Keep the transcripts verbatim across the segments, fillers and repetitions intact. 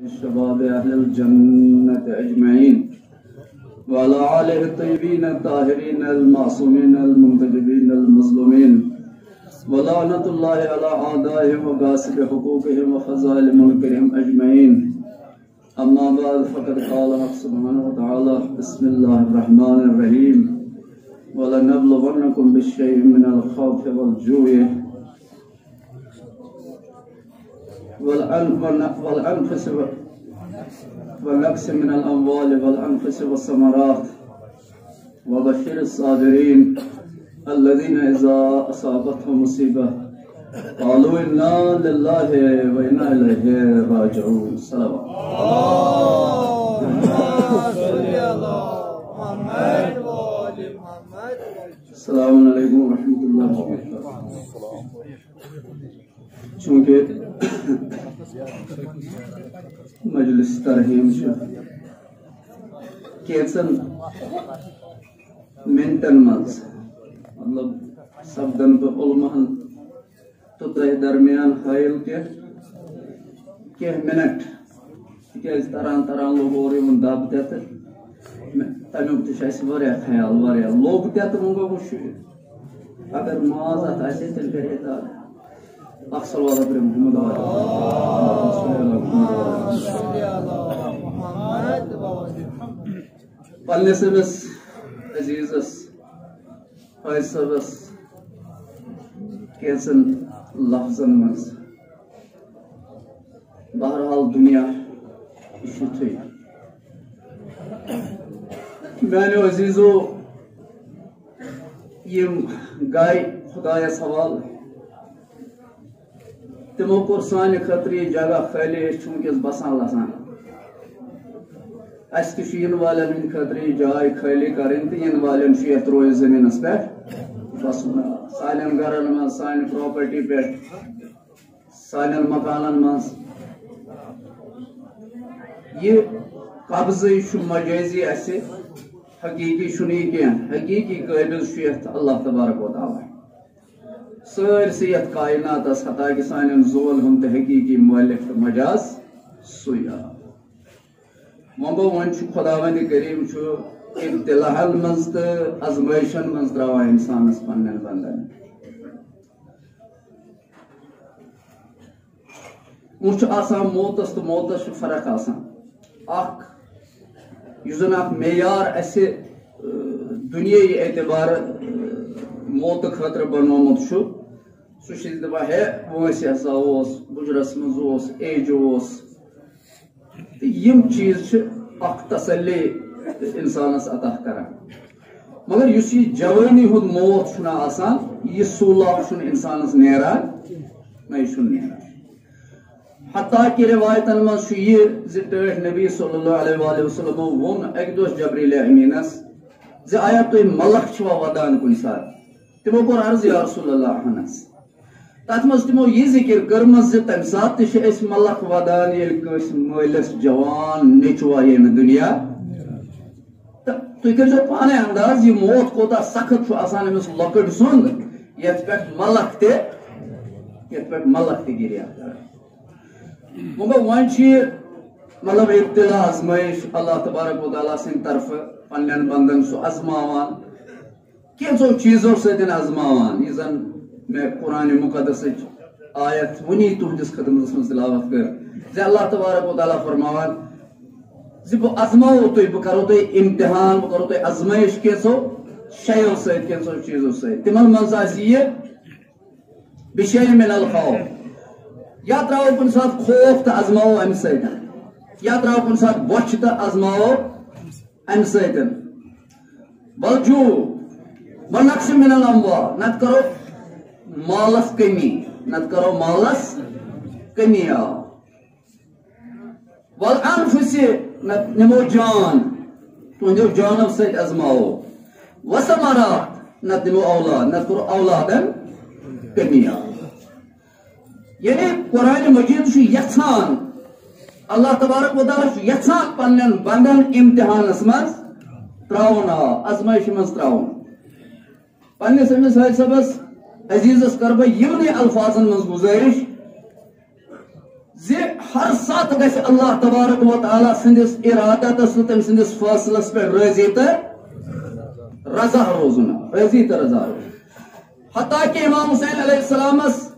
الشباب أهل الجنة أجمعين، وعلى آله الطيبين الطاهرين المعصومين المنتجبين المظلومين، ولعنة الله على أعدائهم وغاصب حقوقهم وخزائن ملكهم أجمعين. أما بعد، فقد قال الحق سبحانه وتعالى: بسم الله الرحمن الرحيم: ولنبلونكم بشيء من الخوف والجوع والأن-، والن-، والأنفس و-، والنقص من الأموال والأنفس والثمرات وبشر الصابرين الذين إذا أصابتهم مصيبة قالوا إنا لله وإنا إليه راجعون. صلوات. السلام عليكم ورحمة الله وبركاته. چونکہ مجلس ترحیم چھ کینژن منٹن منز، مطلب، سپدن تہٕ علماہن تہٕ تۄہہِ درمیان حٲیِل کینٛہہ، کینٛہہ منٹ، تِکیٛازِ تران تران لوٚگ اورٕ یِمن دب تہِ تہٕ مےٚ، تمیُک تہِ چھُ اَسہِ واریاہ خیال، واریاہ لوٚگ تہِ تہٕ وۄنۍ گوٚو وٕچھُن۔ اگر ماز اتھ آسہِ ہے، تیٚلہِ کرِ ہے دگ۔ اکھ صلوات پٔرِو محمد وعلیٰ۔ پننِس أمِس عزیزس، حٲج صٲبس، کینٛژن لفظن منٛز۔ بہرحال، دنیا چھُ یِتھُے۔ میانیو عزیزو، یِم گاے خدایس حوالہٕ، تِمو کوٚر سانہِ خٲطرٕ یہِ جگہ خٲلی، أسۍ چھِ وٕنکیٚس بسان لسان۔ اَسہِ تہِ چھُ یِنہٕ والٮ۪ن ہٕنٛدِ خٲطرٕ یہِ جاے خٲلی کَرٕنۍ تہٕ یِنہٕ والٮ۪ن چھُ یَتھ روزِ زٔمیٖنَس پٮ۪ٹھ بَسُن۔ سانٮ۪ن گَرَن منٛز، سانہِ پراپرٹی پٮ۪ٹھ، سانٮ۪ن مکانَن منٛز۔ یہِ قبضہٕ، یہِ چھُ مجٲزی اَسہِ، حقیٖقی چھُنہٕ یہِ کینٛہہ۔ حقیٖقی قٲبِض چھُ یَتھ اللہ تبارک و تعالیٰ۔ سٲرسٕے یَتھ کائناتَس، حتیٰ کہِ سانٮ۪ن زُوَن ہُنٛد تہِ حقیٖقی مٲلِک تہٕ مجاز سُے آو۔ وۄنۍ گوٚو، وۄنۍ چھُ خداوند کریم چھُ ابتلاہن منٛز تہٕ آزمٲیشن منٛز تراوان انسانس پننٮ۪ن بندن۔ وۄنۍ چھُ آسان موتس تہٕ موتس چھُ فرق آسان۔ اکھ، یُس زن اکھ معیار اسہِ، اۭں، دُنیٲیی اعتبارٕ، اۭں، موتہٕ خٲطرٕ بنوومُت چھُ، سُہ چھُ دپان، ہے، وٲنٛسہِ ہسا اوس، بُجرس منٛز اوس، ایجہِ اوس۔ تہٕ یِم چیٖز چھِ اکھ تسلی انسانس عطا کران۔ مگر یُس یہِ جوٲنی ہُنٛد موت چھُنہ آسان، یہِ سہلاب چھُنہٕ انسانس نیران، نہ یہِ چھُنہٕ نیران۔ حتیٰ کہِ روایتن منٛز چھُ یہِ زِ ٹٲٹھۍ نبی صلی اللہ علیہ وآلہ وسلمو ووٚن اکہِ دۄہ جبریل امینس زِ آیا تُہۍ ملک چھِوا ودان کُنہِ ساتہٕ؟ تِمو کوٚر عرض، یا رسول اللہ، اہن حظ۔ تتھ منٛز تِمو یہِ ذِکِر کٔرمٕژ زِ تمہِ ساتہٕ تہِ چھِ أسۍ ملک ودان، ییٚلہِ کٲنٛسہِ مٲلِس جوان نیٚچوا ییٚمہِ دُنیا۔ تہٕ تُہۍ کٔرۍزیو پانے انداز، یہِ موت کوٗتاہ سخت چھُ آسان أمِس لۄکٕٹۍ سُنٛد، یتھ پٮ۪ٹھ ملک تہِ، یتھ پٮ۪ٹھ ملک تہِ گریہ کران۔ وۄنۍ گوٚو، وۄنۍ چھُ یہِ، مطلب، ابتلا، آزمٲیش اللہ تبارک و تعالیٰ سٕنٛدِ طرفہٕ پننٮ۪ن بندن سُہ آزماوان۔ کینٛژو چیٖزو سۭتۍ آزماوان، یہِ زن مےٚ قرآن مقدسٕچ آیت وُنی تُہنٛدِس خدمتس منٛز تلاوت کٔر، زِ اللہ تبارک و تعالیٰ فرماوان زِ بہٕ آزماوو تُہۍ، بہٕ کرو تۄہہِ امتحان، بہٕ کرو تۄہہِ آزمٲیش کینٛژو شیو سۭتۍ، کینٛژو چیٖزو سۭتۍ۔ تِمن منٛز آسہِ یہِ بشیء من الخوف، یا تراوو کُنہِ ساتہٕ خوف تہٕ آزماوو امہِ سۭتۍ، یا تراوو کُنہِ ساتہٕ بۄچھِ تہٕ آزماوو امہِ سۭتۍ۔ والجوع، ونقص من الاموال، نتہٕ کرو مالس کمی، نتہٕ کرو مالس کمی۔ آ، والانفس، نتہٕ نِمو جان، تُہنٛدیو جانو سۭتۍ آزماوو۔ والثمرات، نتہٕ نِمو اولاد، نتہٕ کرو اولادن کمی۔ آ، یعنی قرآن مجید چھُ یژھان، اللہ تبارک و تعالیٰ چھُ یژھان پننٮ۪ن بندن امتحانس منٛز تراوُن، آ، آزمٲیشہِ منٛز تراوُن۔ پننِس أمِس حٲج صٲبس عزیزس کرٕ بہٕ یِمنٕے الفاظن منٛز گُزٲرِش زِ ہر ساتہٕ گژھِ اللہ تبارک و تعالیٰ سٕنٛدِس ارادتس تہٕ تٔمۍ سٕنٛدِس فٲصلس پٮ۪ٹھ رٲضی تہٕ رضا روزُن، رٲضی تہٕ رضا روزُن۔ حتیٰ کہ امام حسین علیہ السلامس،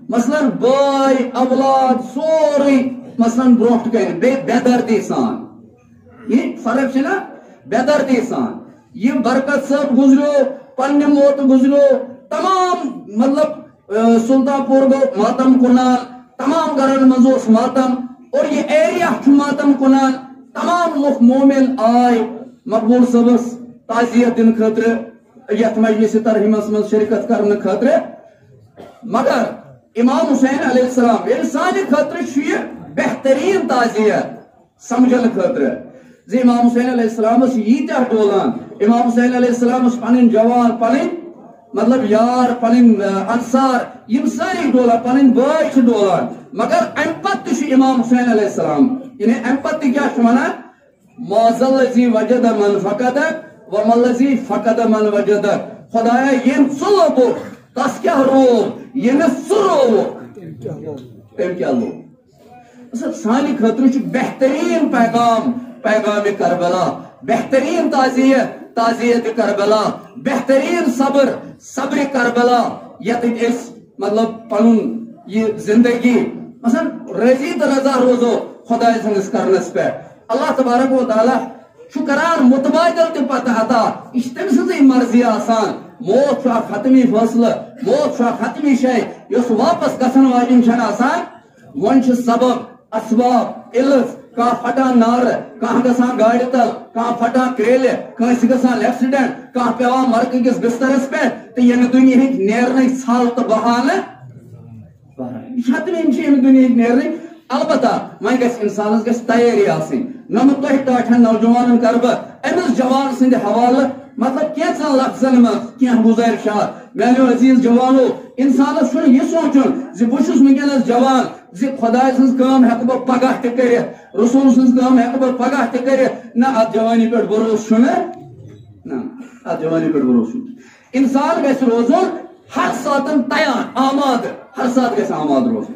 مثلاً، بٲے، اولاد، سورُے، مثلاً، برونٛٹھ کنہِ، بیٚیہِ بے دردی سان۔ یہِ فرق چھِ نا، بے دردی سان۔ یہِ برکت صٲب گُزریو، پننہِ موتہٕ گُزریو، تمام، مطلب، اے، سلطان پور گوٚو ماتم کنان، تمام گرن منٛز اوس ماتم، اور یہِ ایریا چھُ ماتم کنان۔ تمام لُکھ مومن آے مقبول صٲبس تعزیت دِنہٕ خٲطرٕ یتھ مجلس ترحیمس منٛز شرکت کرنہٕ خٲطرٕ۔ مگر امام حسین علیہ السلام، ییٚلہِ سانہِ خٲطرٕ چھُ یہِ بہترین تعزیت سمجھنہٕ خٲطرٕ زِ امام حسین علیہ السلام ٲسۍ ییٖتیٛاہ ڈولان، امام حسین علیہ السلام ٲسۍ پنٕنۍ جوان، پنٕنۍ، مطلب، یار، پنٕنۍ، آ، انصار، یِم سٲری ڈولان، پنٕنۍ بٲے چھِ ڈولان، مگر امہِ پتہٕ تہِ چھُ امام حسین علیہ السلام، یعنی امہِ پتہٕ تہِ کیٛاہ چھُ ونان؟ ما ذا الذی وجد من فقدک وما الذی فقد من وجدک۔ خدایا، ییٚمۍ ژٕ لوٚبُکھ، تس کیٛاہ روو؟ ییٚمِس ژٕ رووُکھ، تٔمۍ کیٛاہ لوٚب؟ سانہِ خٲطرٕ چھُ بہتریٖن پیغام، پیغام کربلا، بہتریٖن تعزیت، تعزیت کربلا، بہتریٖن صبر، صبر کربلا، یتھ أسۍ، مطلب، پنُن یہِ زندگی، مثلاً، رٲضی تہٕ رضا روزو خۄداے سٕنٛدِس کرنس پٮ۪ٹھ۔ اللہ تبارک و تعالیٰ چھُ کران متبادل تہِ پتہٕ عطا، یہِ چھِ تٔمۍ سٕنٛزٕے مرضی آسان۔ موت چھُ اکھ حتمی فٲصلہٕ، موت چھُ اکھ حتمی شے، یۄس واپس گژھن واجٮ۪ن چھنہٕ آسان۔ وۄنۍ چھِ سبب، اسباب، علت، کانٛہہ پھٹان نارٕ، کانٛہہ گژھان گاڑِ تل، کانٛہہ پھٹان کرٛیلہِ، کٲنٛسہِ گژھان ایکسیڈنٹ، کانٛہہ پٮ۪وان مرگہٕ کِس بسترس پٮ۪ٹھ، تہٕ ییٚمہِ دُنیہٕکۍ نیرنٕکۍ ژھل تہٕ بہانہٕ۔ یہِ چھا تِم، یِم چھِ ییٚمہِ دُنیہٕکۍ نیرنٕکۍ؟ البتہ وۄنۍ گژھِ انسانس گژھِ تیٲری آسٕنۍ۔ نمہٕ تۄہہِ ٹاٹھٮ۪ن نوجوانن کرٕ بہٕ أمِس جوان سٕنٛدِ حوالہٕ، مطلب، کینٛژن لفظن منٛز کینٛہہ گزٲرشات۔ میانیو عزیز جوانو، انسانس چھُنہٕ یہِ سونٛچُن زِ بہٕ چھُس وٕنکیٚنس جوان، زِ خۄداے سٕنٛز کٲم ہٮ۪کہٕ بہٕ پگاہ تہِ کٔرِتھ، رسول سٕنٛز کٲم ہٮ۪کہٕ بہٕ پگاہ تہِ کٔرِتھ۔ نہ، اتھ جوانی پٮ۪ٹھ بھروسہٕ چھُنہٕ، نہ، اتھ جوانی پٮ۪ٹھ بھروسہٕ چھُنہٕ۔ انسان گژھِ روزُن ہر ساتن تیار، آمادٕ، ہر ساتہٕ گژھِ آمادٕ روزُن۔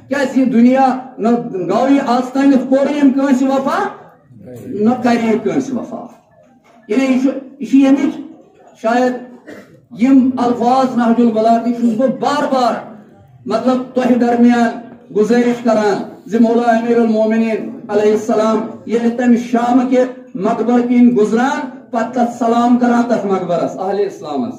کیازِ یہِ دُنیا نہ گوٚو یہِ آز تامَتھ کوٚر ییٚمۍ کٲنٛسہِ وفا، نہ کرِ یہِ کٲنٛسہِ وفا۔ یعنی یہِ چھُ، یہِ چھُ ییٚمِچ شاید یِم الفاظ نہج البلاغہ چھُس بہٕ بار بار، مطلب، تۄہہِ درمیان گزٲرِش کران زِ مولا امیر المومنین علیہ السلام ییٚلہِ تَمہِ شام کہِ مقبرٕ کِنۍ گُزران، پتہٕ تَتھ سلام کران تَتھ مقبرس اہل اسلامس۔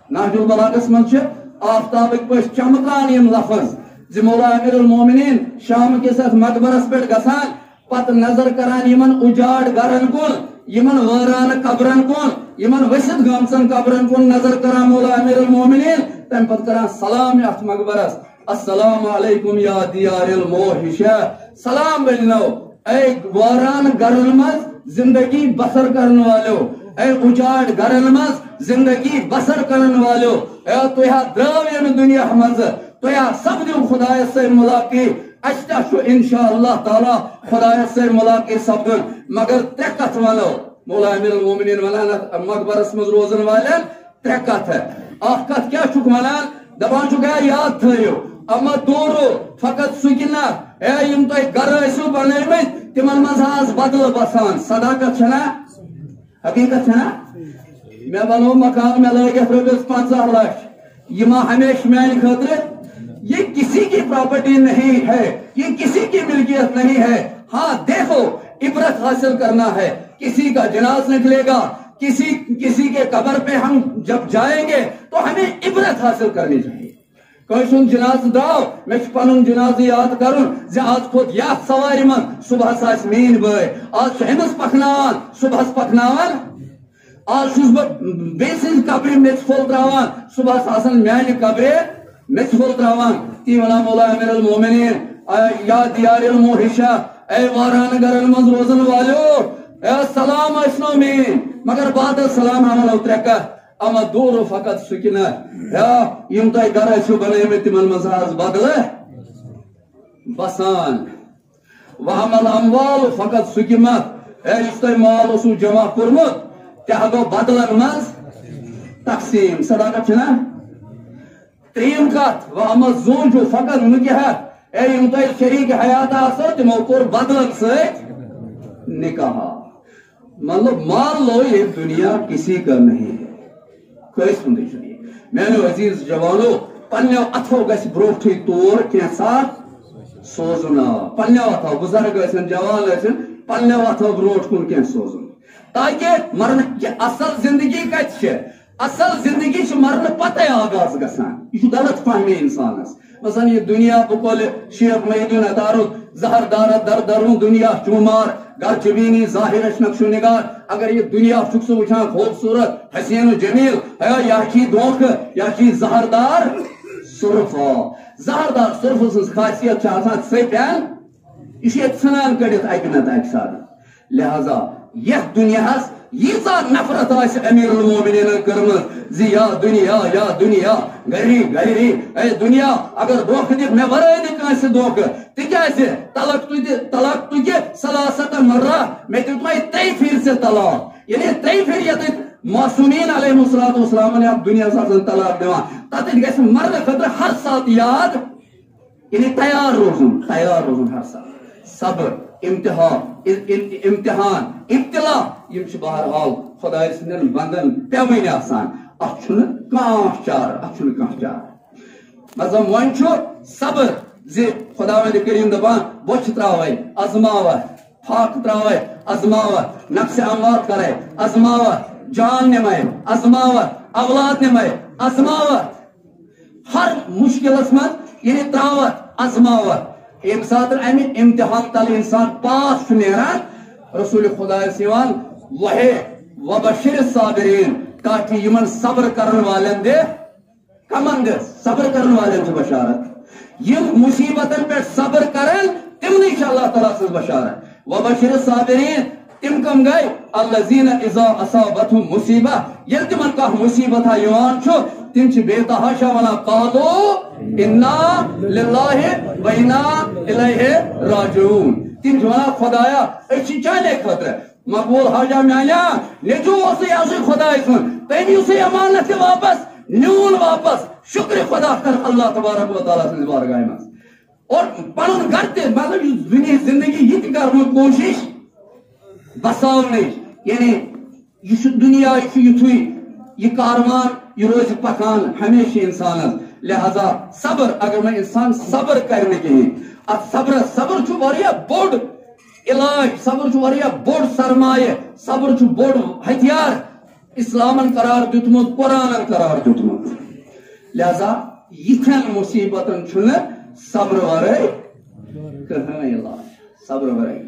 نہج البلاغس منٛز چھِ آفتابٕکۍ پٲٹھۍ چمکان یِم لفظ زِ مولا امیر المومنین شام کِس اَتھ مقبرس پٮ۪ٹھ گژھان، پتہٕ نظر کران یِمن اُجاڑ گرن کُن، یِمن وٲرانہٕ قبرن کُن، یِمن ؤسِتھ گٲمژن قبرن کُن نظر کران مولا امیر المومنین، تمہِ پتہٕ کران سلام یتھ مقبرس، السلام علیکم یا دیار الموحشہ، سلام ؤنِو، اے وٲران گرن منٛز زندگی بسر کرن والو، اے اُجاڑ گرن منٛز زندگی بسر کرن والو، اے تُہۍ ہا درٛاو ییٚمہِ دُنیا منٛز، تُہۍ ہا سپدِو خدایس سۭتۍ ملاقات۔ اسہِ تہِ چھُ انشاء اللہ تعالیٰ خدایس سۭتۍ ملاقات سپدُن، مگر ترٛےٚ کتھ ونو مولا امیر المومنین ونان اتھ مقبرس منٛز روزن والٮ۪ن، ترٛےٚ کتھٕ۔ اکھ کتھ کیٛاہ چھُکھ ونان؟ دپان چھُکھ، ہے، یاد تھٲیِو، اما دوٗرو فقط سُہ کہِ نہ، ہے، یِم تۄہہِ گرٕ ٲسِو بنٲومٕتۍ، تِمن منٛز آز بدلہٕ بسان۔ صداقت چھنا؟ حقیقت چھنا؟ مےٚ بنوو مکان، مےٚ لٲگۍ یتھ رۄپیس پنٛژاہ لچھ، یہِ ما ہمیشہٕ میانہِ خٲطرٕ؟ یہ کسی کی پراپرٹی نہیں ہے، یہ کسی کی ملکیت نہیں ہے۔ ہاں، دیکھو، عبرت حاصل کرنا ہے۔ کسی کا جناز نکلے گا، کسی، کسی کے قبر پہ ہم جب جائیں گے تو ہمیں عبرت حاصل کرنی چاہیے۔ کٲنٛسہِ ہُنٛد جنازٕ درٛاو، مےٚ چھُ پنُن جنازٕ یاد کرُن زِ آز کھوٚت یتھ سوارِ منٛز، صبحس آسہِ میٲنۍ بٲے، آز چھُ أمِس پکناوان، صبحس پکناوان۔ آز چھُس بہٕ بیٚیہِ سٕنٛزِ قبرِ میٚژِ پھوٚل ترٛاوان، صبحس آسن میانہِ قبرِ میٚژِ پھوٚل ترٛاوان۔ تی ونان مولا امیر المومنین، اے یا دیار الموحشہ، اے واران گرن منٛز روزن والیو، اے سلام ٲسنو میٲنۍ، مگر بعد السلام ہا ونو ترٛےٚ کتھ۔ اما دوٗرو فقط سُہ کہِ نہ، یا یِم تۄہہِ گرٕ ٲسِو بنٲومٕتۍ، تِمن منٛز آز بدلہٕ بسان۔ وَأَمَّا الْأَمْوَالُ فَقَدْ سُقِمَتْ۔ اے، یُس تۄہہِ مال اوسوٕ جمع کوٚرمُت، تہِ ہا گوٚو بدلن منٛز تقسیٖم۔ صداقت چھنا؟ ترٛیٚیِم کتھ، وَأَمَّا الزُّوجُ فَقَدْ نُكِحَتْ۔ اے، یِم تۄہہِ شریٖک حیات آسو، تِمو کوٚر بدلن سۭتۍ نکاح۔ مطلب، مان لو، یہ دنیا کسی کا نہیں ہے۔ کٲنٛسہِ ہُنٛدُے چھُنہٕ یہِ۔ میانیو عزیز جوانو، پننیو اتھو گژھِ برونٹھٕے تور کینٛژھا سوزُن۔ آ، پننیو اتھو، بزرگ ٲسِن، جوان ٲسِن، پننیو اتھو برونٹھ کُن کینٛہہ سوزُن، تاکہ مرنہٕ کہِ اصل زندگی کتہِ چھِ؟ اصل زندگی چھِ مرنہٕ پتے آغاز گژھان۔ یہِ چھُ غلط فہمی انسانس۔ مثلاً، یہِ دنیا بہٕ کۄلہِ شیخ محی الدین عطارُک، زہر دارہ در درون دنیا چومار، گرچہ بینی ظاہرش نقش و نگار۔ اگر یہِ دنیا چھُکھ ژٕ وٕچھان خوبصورت، حسین و جمیل، ہے، یا چھی دھوکہ، یا چھی زہر دار سرفہ۔ زہر دار سرفہ سٕنٛز خاصیت چھِ آسان ژٔپۍ اَن، یہِ چھُ ییٚتہِ ژھٕنان کٔڑِتھ اَکہِ نتہٕ اَکہِ ساتہٕ۔ لہذا یتھ دنیاہس ییژاہ نفرت آسہِ امیر المومنینن کٔرمٕژ زِ یا دنیا، یا دنیا، گری گری، اے دنیا، اگر دھوکہ دِکھ مےٚ ورٲے تہِ کٲنٛسہِ دھوکہ، تِکیازِ طلاق تُجہِ، طلاق تُجہِ ثلاثة مرہ، مےٚ دیُتمے ترٛیٚیہِ پھِرِ ژےٚ طلاق۔ یعنی ترٛیٚیہِ پھِرِ ییٚتٮ۪تھ معصومین علیہم الصلوۃ والسلامن یتھ دنیاہس آسان طلاق دِوان، تتٮ۪تھ گژھِ مرنہٕ خٲطرٕ ہر ساتہٕ یاد، یعنی تیار روزُن، تیار روزُن ہر ساتہٕ۔ صبر، امتحان، ام-، ام-، امتحان، ابتلا، یِم چھِ بہرحال خدایہِ سٕنٛدٮ۪ن بندن پٮ۪وٕنۍ آسان۔ اتھ چھُنہٕ کانٛہہ چارٕ، اتھ چھُنہٕ کانٛہہ چارٕ۔ مطلب، وۄنۍ چھُ صبر زِ خداوند کریم دپان، بۄچھِ تراوے، ازماوے، فاقہٕ تراوے، ازماوے، نفس اموات کرے، ازماوے، جان نمے، ازماوے، اولاد نمے، ازماوے۔ ہر مشکلس منٛز ییٚلہِ تراوتھ، ازماوتھ، ییٚمہِ ساتہٕ امہِ امتحان تل انسان پاس چھُ نیران، رسول خدایس یِوان وحی، وبشر الصابرین، تاکہ یِمن صبر کرن والٮ۪ن دِ، کمن دِ؟ صبر کرن والٮ۪ن چھِ بشارت۔ یِم مصیبتن پٮ۪ٹھ صبر کرن، تِمنٕے چھِ اللہ تعالیٰ سٕنٛز بشارت۔ وبشر الصابرین، تِم کم گٔے؟ الذین اذا اصابتہم مصیبہ، ییٚلہِ تِمن کانٛہہ مصیبت ہا یِوان چھُ، تِم چھِ بے تحاشا ونان، قالوا انا للہ و انا الیہ راجعون۔ تِم چھِ ونان، خدایا، أسۍ چھِ چانے خٲطرٕ مقبول حاجہ میانیا، نیٚچو اوسُے، یہِ اوسُے خداے سُنٛد، تٔمۍ یُسُے امانت تہِ واپس نیوٗن واپس، شُکرِ خدا کر اللہ تبارک و تعالیٰ سٕنٛزِ بارگاہہِ منٛز۔ اور پنُن گرٕ تہِ، مطلب، یُس دُنیا زندگی، یہِ تہِ کرنُک کوٗشِش بساونٕچ۔ یعنی یہِ چھُ دُنیا، یہِ چھُ یِتھُے، یہِ کاروان، یہِ روزِ پکان ہمیشہِ انسانس۔ لہذا صبر، اگر نہٕ انسان صبر کرِ نہٕ کِہیٖنۍ، اتھ صبرس، صبر چھُ واریاہ بوٚڑ علاج، صبر چھُ واریاہ بوٚڑ سرمایہ، صبر چھُ بوٚڑ ہتھیار۔ اسلامن قرار دیُتمُت، قرآنن قرار دیُتمُت۔ لہذا یِتھٮ۪ن مصیبتن چھُنہٕ صبرٕ ورٲے کٕہٕنۍ علاج، صبرٕ ورٲے۔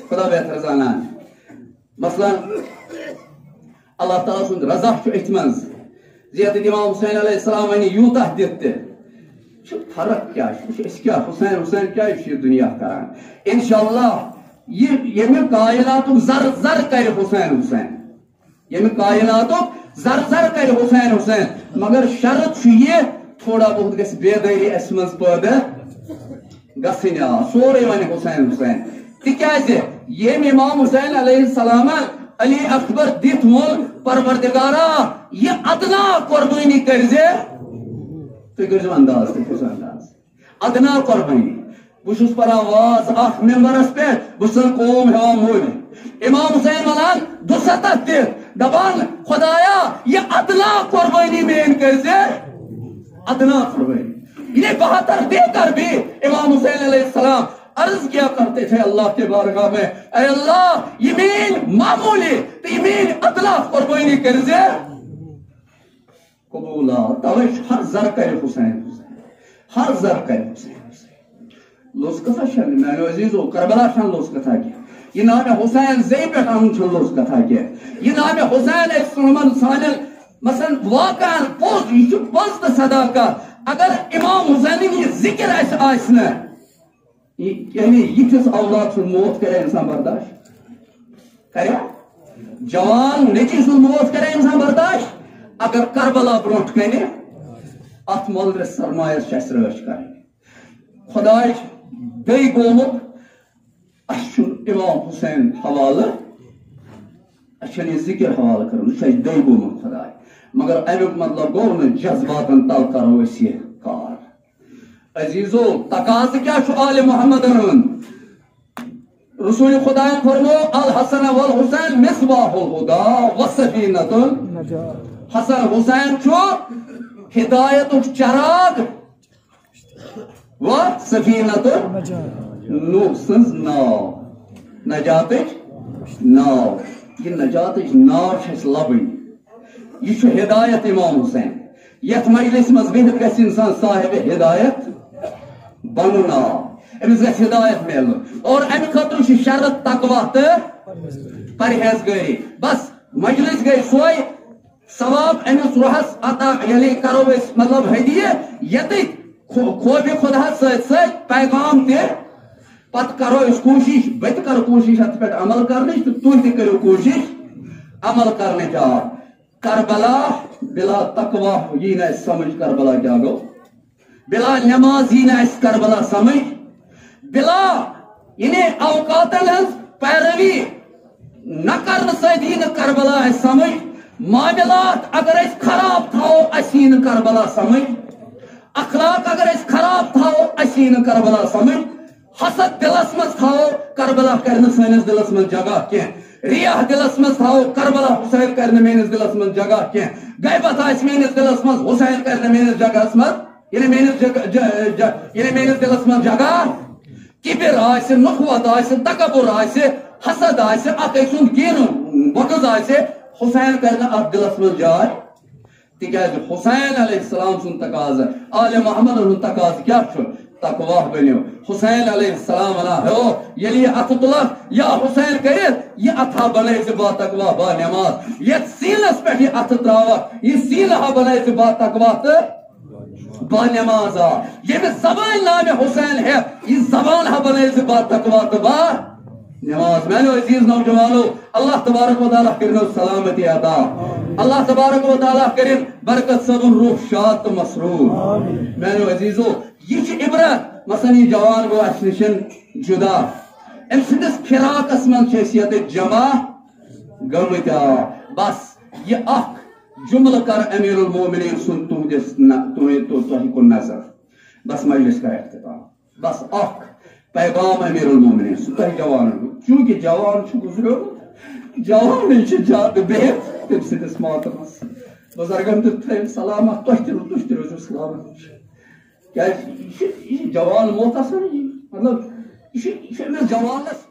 خدا بہتر زانان۔ مثلاً، اللہ تعالیٰ سُنٛد رضا چھُ أتھۍ منٛز زِ ییٚتٮ۪تھ امام حسین علیہ السلام وَنہِ یوٗتاہ دِتھ تہِ چھُ فرق کیٛاہ چھُ؟ وٕچھ، أسۍ کیٛاہ، حسین، حسین کیٛازِ چھُ یہِ دُنیا کران؟ انشاءاللہ، یہِ، ییٚمہِ کائناتُک زر زر کرِ حسین، حسین، ییٚمہِ کائناتُک زر زر کرِ حسین، حسین، مگر شرط چھُ یہِ، تھوڑا بہت گژھِ بیدٲری اَسہِ منٛز پٲدٕ گژھٕنۍ۔ آ، سورُے وَنہِ حسین، حسین۔ تِکیٛازِ ییٚمۍ امام حسین علیہ السلامن علی اکبر دِتھ ووٚن، پروردگارا، یہِ ادنا قربٲنی کٔرزِ۔ تُہۍ کٔرزیو انداز، تُہۍ کٔرزیو انداز۔ ادنا قربٲنی۔ بہٕ چھُس پران واز اکھ ممبرس پٮ۪ٹھ، بہٕ چھُسن قوم ہٮ۪وان مٔلۍ۔ امام حسین ونان دُستتھ دِتھ، دپان، خدایا، یہِ ادنا قربٲنی میٲنۍ کٔرزِ۔ ادنا قربٲنی۔ یعنی بہتر دے کر بھی امام حسین علیہ السلام عرض کیا کرتے تھے اللہ کے بارگاہ میں، اے اللہ، یہ میٲنۍ معمولی تو یہ میٲنۍ ادنا قربٲنی کٔرزِ قبول۔ آ، توے چھُ ہر زر کرِ حسین، حسین۔ ہر زر کرِ حسین، حسین۔ لوٚژ کتھا چھنہٕ، میانیو عزیزو، کربلا چھنہٕ لوٚژ کتھا کینٛہہ۔ یہ نام حسین زے پٮ۪ٹھ انُن چھنہٕ لوٚژ کتھا کینٛہہ۔ یہ نام حسین أسۍ سُنمن سانٮ۪ن مثلاً واقعاً پوٚز، یہِ چھُ پوٚز تہٕ صداقت۔ اگر امام حسینٕنۍ یہِ ذکر اسہِ آسہِ نہٕ، یہِ، یعنی یِتھِس اولاد سُنٛد موت کرِ انسان برداشت؟ کرِ؟ جوان نیٚچی سُنٛد موت کرِ انسان برداشت؟ اگر کربلا برونٛٹھ کنہِ، اتھ مۄلرِس سرمایس چھِ اسہِ رٲچھ کرٕنۍ۔ خداے چھُ بیٚیہِ گوٚمُت، اسہِ چھُنہٕ امام حسین حوالہٕ، اسہِ چھَنہٕ یہِ ذکر حوالہٕ کٔرمٕژ، یہِ چھُ اسہِ بیٚیہِ گوٚمُت خداے۔ مگر امیُک مطلب گوٚو نہٕ جذباتن تل کرو أسۍ یہِ کار۔ عزیزو، تقاضہٕ کیٛاہ چھُ آلِ محمدن ہُنٛد؟ رسول خدایَن فرمو، "الحسن والحسین مصباح الہدی و سفینۃ النجاۃ۔" حسن حسین چھُ ہدایتُک چراغ و سفینۃ النجاۃ، نوح سٕنٛز ناو، نجاتٕچ ناو۔ یہِ نجاتٕچ ناو چھِ اَسہِ لبٕنۍ۔ یہِ چھُ ہدایت امام حسین۔ یتھ مجلس منٛز بِہِتھ گژھِ انسان صاحب ہدایت بنُن۔ آ، أمِس گژھِ ہدایت میلُن۔ اور امہِ خٲطرٕ چھُ شرط تقویٰ تہٕ پرہیزگٲری۔ بس، مجلس گٔے سۄے، ثواب أمِس روحس عطا، یعنی کرو أسۍ مطلب ہدیہ ییٚتہِ خو-، خوفِ خداہس سۭتۍ سۭتۍ پیغام تہِ۔ پتہٕ کرو أسۍ کوٗشش، بہٕ تہِ کرٕ کوٗشش اتھ پٮ۪ٹھ عمل کرنٕچ تہٕ تُہۍ تہِ کٔرِو کوٗشش عمل کرنٕچ۔ آ، کربلا بلا تقویٰ یی نہٕ اَسہِ سمجھ، کربلا کیٛاہ گوٚو؟ بلا نماز یی نہٕ اَسہِ کربلا سمجھ، بلا، یعنی اوقاتن ہٕنٛز پیروی نہ کرنہٕ سۭتۍ یی نہٕ کربلا اَسہِ سمجھ۔ معاملات اگر أسۍ خراب تھاوو، اَسہِ یی نہٕ کربلا سمجھ۔ اخلاق اگر أسۍ خراب تھاوو، اَسہِ یی نہٕ کربلا سمجھ۔ حسد دلس منٛز تھاوو، کربلا کرِ نہٕ سٲنِس دلس منٛز جگہ کینٛہہ۔ ریاہ دلس منٛز تھاوو، کربلا حسین کرِ نہٕ میٲنِس دلس منٛز جگہ کینٛہہ۔ غیبت آسہِ میٲنِس دلس منٛز، حسین کرِ نہٕ میٲنِس جگہس منٛز، یعنی میٲنِس جگہ، ج-، ج-، یعنی میٲنِس دلس منٛز جگہ۔ کبر آسہِ، نخوت آسہِ، تکبر آسہِ، حسد آسہِ، اکھ أکۍ سُنٛد کینہٕ بغض آسہِ، حسین کرِ نہٕ اتھ دلس منٛز جاے۔ تِکیٛازِ حسین علیہ السلام سُنٛد تقاضہٕ، آلِ محمد ہُنٛد تقاضہٕ کیٛاہ چھُ؟ تقویٰ بٔنِو۔ حسین علیہ السلام ونان، "ہو، ییٚلہِ یہِ اَتھٕ تُلکھ، یا حسین کٔرِتھ، یہِ اَتھا بنٲے ژٕ با تقویٰ، با نماز۔ یَتھ سیٖنس پٮ۪ٹھ یہِ اَتھٕ ترٛاوکھ، یہِ سیٖنہٕ ہا بنٲے ژٕ با تقویٰ تہٕ با نماز۔ آ، ییٚمہِ زبانہِ نامِ حسین ہٮ۪تھ، یہِ زبان ہا بنٲے ژٕ با تقویٰ تہٕ با نماز۔" میانیو عزیز نوجوانو، اللہ تبارک و تعالیٰ کٔرِنو سلامتی عطا۔ اللہ تبارک و تعالیٰ کٔرِن برکت صٲبُن روح شاد تہٕ مسرور۔ میانیو عزیزو، یہِ چھِ عبرت۔ مثلاً، یہِ جوان گوٚو اَسہِ نِش جدا، أمۍ سٕنٛدِس فراقس منٛز چھِ أسۍ ییٚتہِ جمع گٔمٕتۍ۔ آ، بس، یہِ اکھ جملہٕ کر امیر المومنین سُنٛد تُہنٛدِس نہ-، تُہنٛدِ، تُہ-، تۄہہِ کُن نظر۔ بس، مجلس کا اختتام۔ بس اکھ پیغام امیر المومنین سُنٛد تۄہہِ جوانن ہُنٛد۔ چونکہ جوان چھُ گُزریومُت، جوانٕے چھِ زیادٕ بِہِتھ تٔمۍ سٕنٛدِس ماتمس۔ بُزرگن تہِ تھٲیِو سلامت، تۄہہِ تہِ رو-، تُہۍ تہِ روٗزِو سلامت۔ کیٛازِ یہِ چھِ، یہِ چھِ جوان موت آسان، یہِ، مطلب، یہِ چھِ، یہِ چھِ أمِس جوانس